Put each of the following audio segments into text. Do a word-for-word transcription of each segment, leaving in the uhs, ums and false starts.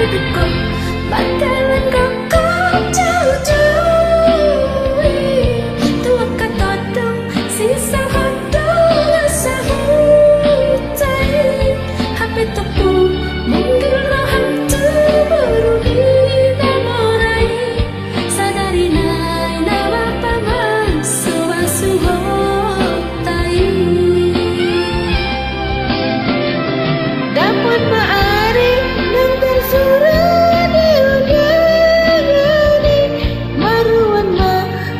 Mardalan gokhon jauh-jauh i, tu angka tondong sisarhon dongan sahuta i. Hape tompu manggil roham tu boru ni na mora i. Sadari nai na mapamasu-masu hita i. Dapot ma ari naung tarsurat di undangan i. Maruan ma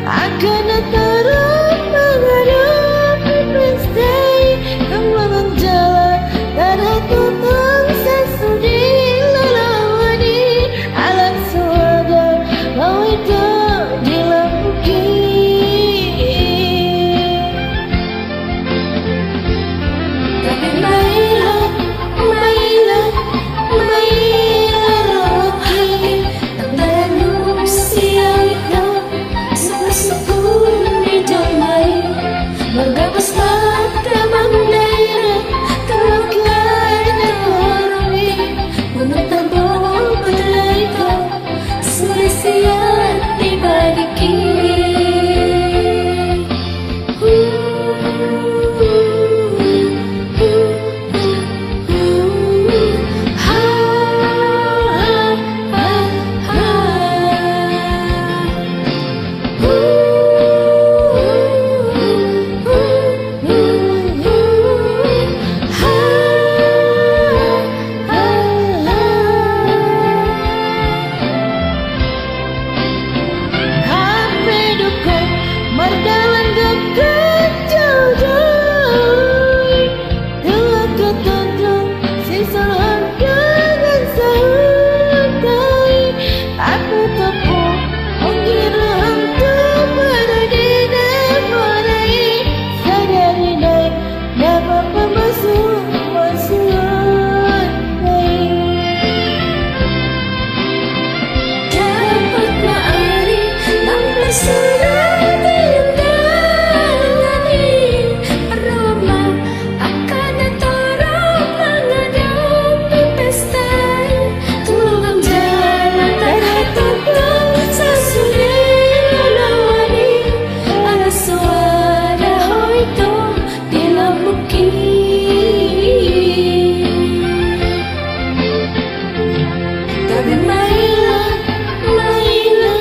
angka na torop mangadopi pesta i. Tung longang jala tarhatotong sasude lalawan i. Ala suada mauliate di lambungki. Gabe maila, maila, maila rohangki, tanda antusias i. Suku-suku ni jolma i, margabus ma damang dainang, tu angka na torop i. Unang tabo berdalika, sude sian di badiki. Hape dungkon mardalan gokhon jauh-jauh i, tu angka tondong sisarhon dongan sahuta i. Hape tompu manggil roham tu boru ni na mora i. Sadari nai na mapamasu-masu hita i. Dapot ma ari naung tarsurat di undangan i. Ro ma angka na torop mangadopi pesta i. Tung longang jala tarhatotong sasude lalawan i. Ala suada ho ito di lambungki. Gabe maila, maila,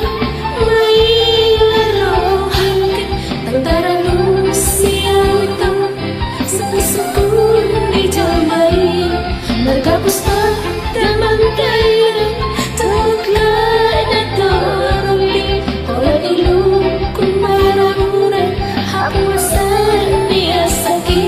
maila rohangki, tanda antusias i. Suku-suku ni jolma i, margabus ma damang dainang, tu angka na torop i. Holan ilungkun marauran, hapuasan ni asak i.